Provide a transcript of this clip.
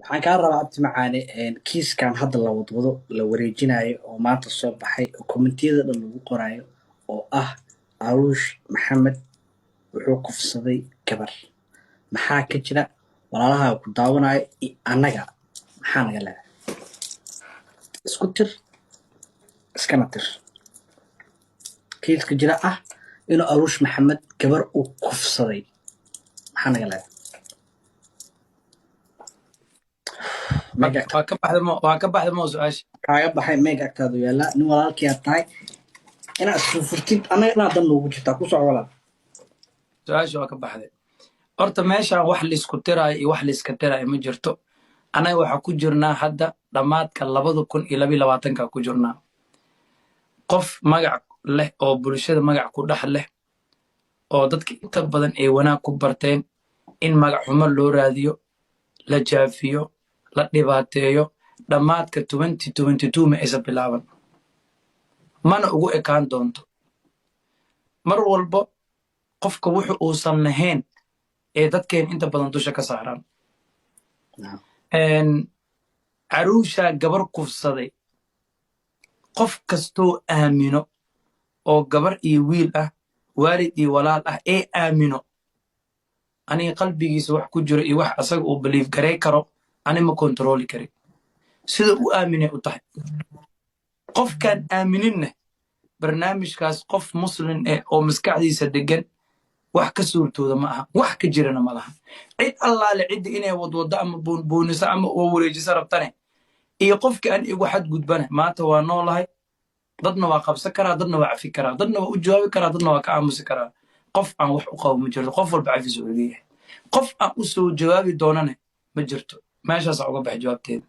Waxaan kaa rabaa, abti macaane, kiiskan hadda la wadwado, la wareejinayo oo maanta soo baxay oo commentiyada dhan lagu qoraayo oo ah Aruush Maxamed wuxuu kufsaday gabar. Maxaa ka jira? Walaalaha ku daawanayo iyo annaga maxaa naga leedahay? Isku tir iskana tir kiiska jira ah inuu Aruush Maxamed gabar uu kufsaday. Maxaa naga leedahay? Waa ka baxda mo, waa ka baxda mo su-aasha. Kaaga baxay meeg agtaadu yaallaa. Nin walaalkii aad tahay, inaad isfurfurtid annaga dhanaa dan noogu jirtaa. Ku soco, walaal. Su-aasha waa ka baxday. Horta meeshaan wax laisku tiraayo iyo wax laiska tiraayo ma jirto. Annaga waxaa ku jirnaa hadda dhammaadka 2022-ka ku jirnaa. Qof magac leh oo bulshada magac ku dhex leh oo dadka inta badan ay wanaag ku barteen, in magac xumo loo raadiyo, la jaafiyo, la dhibaateeyo, dhammaadka 2022 ma aysan bilaaban, mana ugu ekaan doonto. Mar walbo qofka wuxu uusan lahayn ee dadkeen inta badan dusha ka saaraan. Caruushaa gabar kufsaday, qof kastoo aamino oo gabar iyo wiil ah, waalid iyo walaal ah ee aamino, aniga qalbigiisa wax ku jiro iyo wax asaga uu believe garay karo ani ma controli karin. Sida u aaminay u tahay. Qofkaan aamininna barnaamijkaas, qof muslim eh oo maskaxdiisa degan wax ka suurtooda ma aha, wax ka jirana ma laha. Cid allaale cidda inay wadwado ama buunbuuniso ama wareejiso rabtane iyo qofka aan igu xadgudbane, maanta waa noolahay. Dadna waa qabsan karaa, dadna waa cafi karaa, dadna waa u jawaabi karaa, dadna waa ka aamusi karaa. Qof aan wax u qabo ma jirto. Qof walba cafis uu iga yahay. Qof aan u soo jawaabi doonane ma jirto. Meeshaasaa uga baxay jawaabteeda.